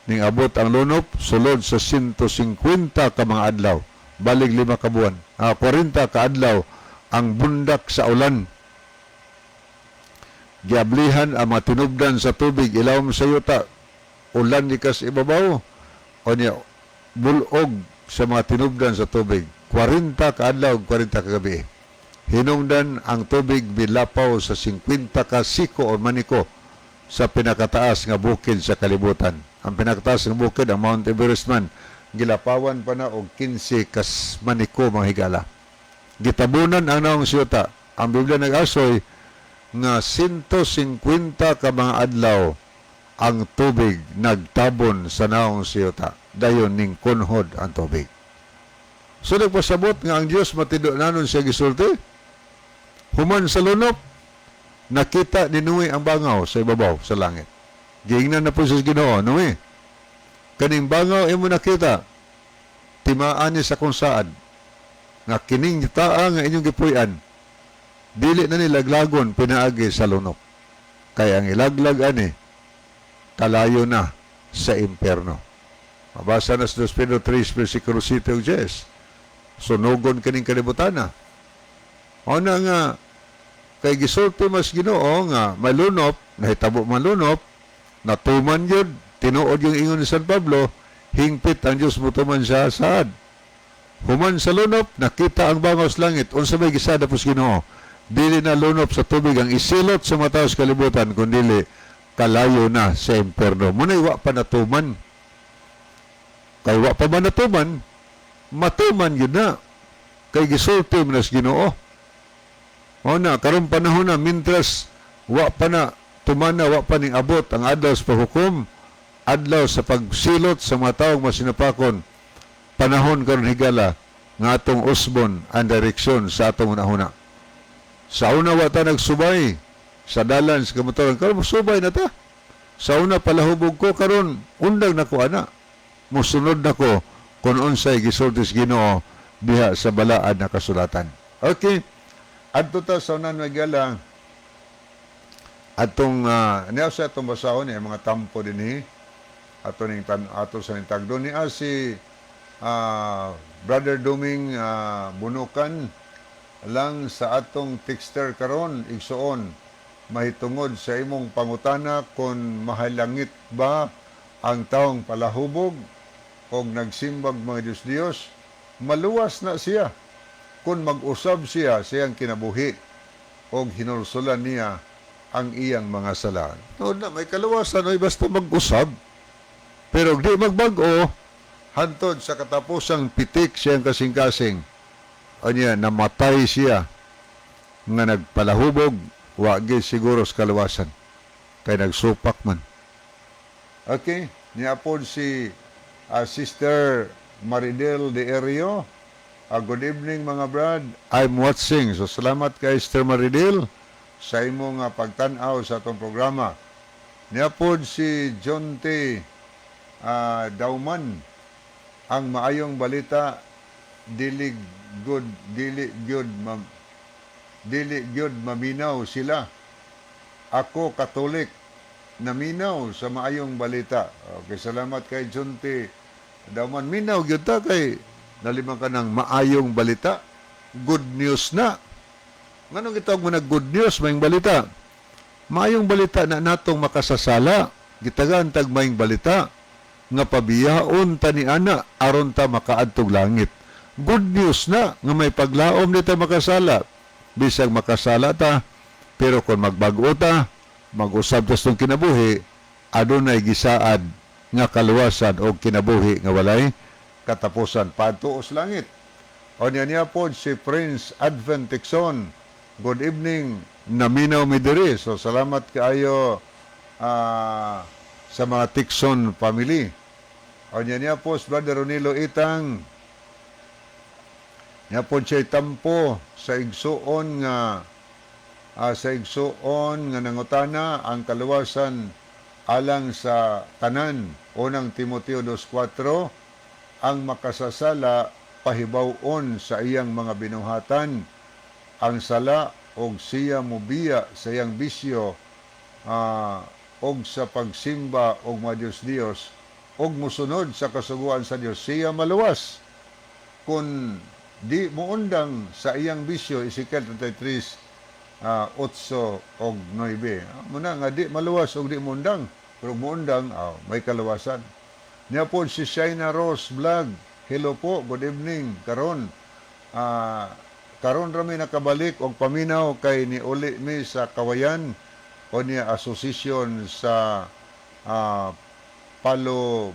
Ning abot ang lunop, sulod sa 150 ka mga adlaw. Balig 5 ka buwan. 40 ka adlaw ang bundak sa ulan. Giablihan ang mga tinubdan sa tubig ilawom sa yuta. Ulan ni kas ibabaw. O niya, bulog sa mga tinubdan sa tubig. 40 ka adlaw, 40 ka gabi. Hinungdan ang tubig bilapaw sa 50 ka siko o maniko sa pinakataas nga bukid sa kalibutan. Ang pinakataas nga bukid, ang Mount Everest man, gilapawan pa na og 15 kas maniko, mga higala. Gitabunan ang naong siyuta. Ang Biblia nag-asoy nga 150 ka mga adlaw ang tubig nagtabon sa naong siyuta. Dayon ning kunhod ang tubig. So nagpasabot nga ang Dios matinud-anon siya gisulti. Human sa lunop, nakita ni Noe ang bangaw sa ibabaw sa langit. Giingnan na po sa Ginoo, "Noe, kaning bangaw imo nakita, timaan ni sa kung saan, nga kining taa nga inyong gipuy-an, dili na ni laglagon pinaagi sa lunop. Kay ang ilaglag ani, kalayo na sa imperno." Mabasa na sa 2 Pedro 3, versikulo 7 ug 10. Sunugon kining kalibutana. Mao na nga kay gisulti mas Ginoo nga malunop, nahitabo malunop, natuman yun, tinuod yung ingon ni San Pablo, hingpit ang Diyos mutuman siya saad. Human sa lunop, nakita ang bangaw sa langit, unsa may gisada po sa Ginoo? Dili na lunop sa tubig ang isilot sa mga tao sa kalibutan, kundili kalayo na sa imperno. Muna'y wa pa natuman. Kay wa pa man natuman, matuman yun na. Kay gisulti mo na sa Ginoo. Mao na, karon panahon na, mintras wa pa na Tumana wa pa ning abot ang adlaw sa paghukom, adlaw sa pagsilot sa mga taong masinapakon. Panahon karon, higala, nga atong usbon ang direksyon sa atong hunahuna. Sa una wa ta nagsubay sa dalan sa kamatuoran, karon musubay na ta. Sa una palahubog ko, karon undang na ko ana. Musunod na ko kung unsay gisulti sa Ginoo diha sa balaan na kasulatan. Okay. Adto ta sa unan, magala, atong niya sa atong basahon niya mga tampo dinhi ato ning tan ato sa ning tagdo ni si Brother Duming Bunukan lang sa atong texter karon. Igsuon, mahitungod sa imong pangutana kon mahalangit ba ang taong palahubog og nagsimbag mga Diyos Diyos, maluwas na siya kung mag-usab siya sa iyang kinabuhi og hinulsulan niya ang iyang mga sala. No, na may kaluwasan oy, basta mag-usab. Pero di magbag-o hantod sa katapusang pitik siyang kasing-kasing. Anya namatay siya nga nagpalahubog, wa gyud siguro sa kaluwasan kay nagsupak man. Okay, niapod si Sister Maridel de Erio. Good evening, mga brad. I'm watching. So salamat kay Sister Maridel sa imong pagtan-aw sa atong programa. Niapod si John T. Dauman. Ang maayong balita dili good maminaw sila. Ako Katolik, naminaw sa maayong balita. Okay, salamat kay John T. Dauman. Minaw gyud ta kay nalimang ka ng maayong balita. Good news na. Nganong gitawag mo na good news, maayong balita? Maayong balita na natong makasasala. Gitagaan tag maayong balita nga pabiyaon ta ni ana aron ta makaadtog langit. Good news na nga may paglaom ni ta makasala. Bisag makasala ta, pero kung magbag-o ta, mag-usab ta sa kinabuhi, adunay gisaad nga kaluwasan o kinabuhi nga walay katapusan padto sa langit. O niya niya po si Prince Advent Tixon. Good evening, naminaw mi diri. So salamat kaayo sa mga Tixon family. O niya niya po si Brother Ronilo Itang. Niya po siya tampo sa igsuon nga nangutana ang kaluwasan alang sa tanan. Unang Timoteo 2:4, ang makasasala pahibaw-on sa iyang mga binuhatan ang sala og siya mubiya sa iyang bisyo og sa pagsimba og mga Diyos-Diyos og musunod sa kasuguan sa Dios, siya maluwas. Kung di muundang sa iyang bisyo, Ezekiel 33, 8 og 9. Muna nga di maluwas og di muundang, pero muundang, may kaluwasan. Niya po si Shaina Rose Vlog. Hello po, good evening. Karon rami nakabalik og paminaw kay ni uli mi sa Kawayan o niya association sa Palo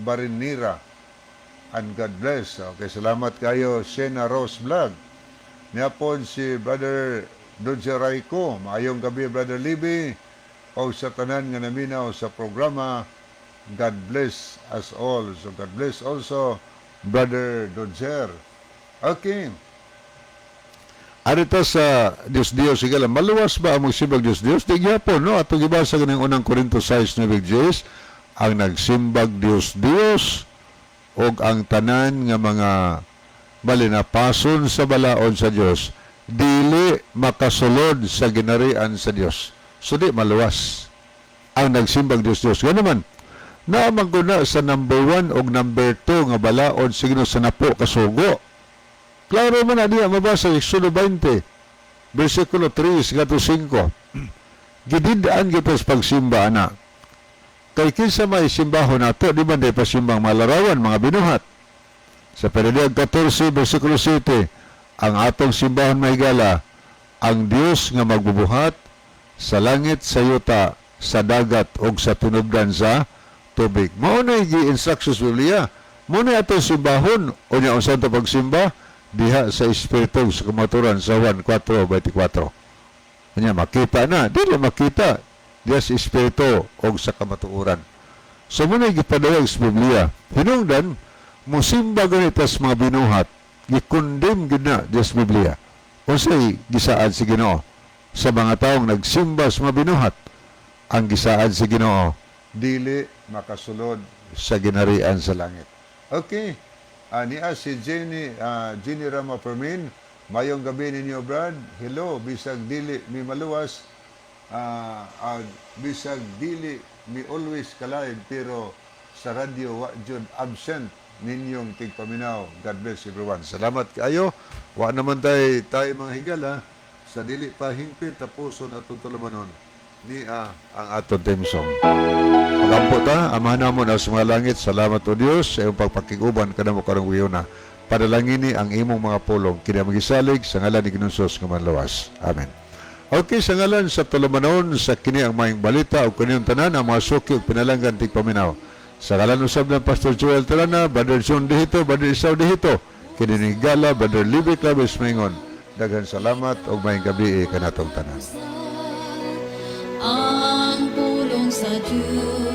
Barinira and God bless. Okay, salamat kayo, Shena Rose Vlog. Niya po si Brother Dodger Raico. Maayong gabi, Brother Libby. O sa tanan nga naminaw sa programa. God bless us all. So God bless also, Brother Dodger. Okay. Arita sa Diyos Diyos, sige lang, maluwas ba ang magsimbag Diyos Diyos? Di gyapon, no? Atong gibasa ganing unang Korinto 6, 9, 10, ang nagsimbag Diyos Diyos og ang tanan nga mga balinapason sa balaod sa Dios dili makasulod sa ginarian sa Dios. So di maluwas ang nagsimbag Diyos Diyos. Gano'n man, naamang ko na sa number 1 og number 2 nga balaod sa Ginoo sa napo kasugo. Klaro man na diya mabasa Exodo 20, versikulo 3 ngadto 5. Gididaan kita sa pagsimba ana. Kay kinsa may simbahon nato, di ba di pa simbang malarawan, mga binuhat. Sa Panadyag 14, versikulo 7, ang atong simbahon, mahigala, ang Dios nga magbubuhat sa langit, sa yuta, sa dagat, o sa tinubdan sa tubig. Mao na gi-instructions Biblia. Mao na atong simbahon, o niya unsa to pagsimba, diha sa Espiritu sa kamaturan sa Juan 4:24. Unya makita na, dili makita. Diya sa Espiritu o sa kamatuoran. So mao na gipadayag sa Biblia. Hinungdan, musimba ganito sa mga binuhat, gi-condemn gyud na diya sa Biblia. Unsay gisaad si Ginoo sa mga taong nagsimba sa mga binuhat? Ang gisaad sa Ginoo, dili makasulod sa ginarian sa langit. Okay. Niya si Jenny, Jenny Rama Fermin. Mayong gabi ninyo, Brad. Hello, bisag dili mi maluwas, bisag dili mi always ka-live, pero sa radyo wa jud absent ninyong tigpaminaw. God bless everyone. Salamat kaayo. Wa naman tay tayo mga higala sa dili pa hingpit tapuson atong tulumanon ni ang atong theme song. Magampo ta, Amahan namo na sa mga langit, salamat o Dios sa iyong pagpakiguban kanamo karong gabhiona. Padalangini ang imong mga pulong, kini magisalig sa ngalan ni Ginoong Hesus nga manlawas. Amen. Okay, sa ngalan sa tulumanon sa kini ang maayong balita o kaniyong tanan ang mga suki ug pinalanggan tigpaminaw. Sa ngalan usab ng Pastor Joel Talana, Brother John Dihito, Brother Isao Dihito, kini ni Gala, Brother Libby Claves maingon. Daghan salamat ug maayong gabi kanatong tanan. Ang pulong sa Diyos.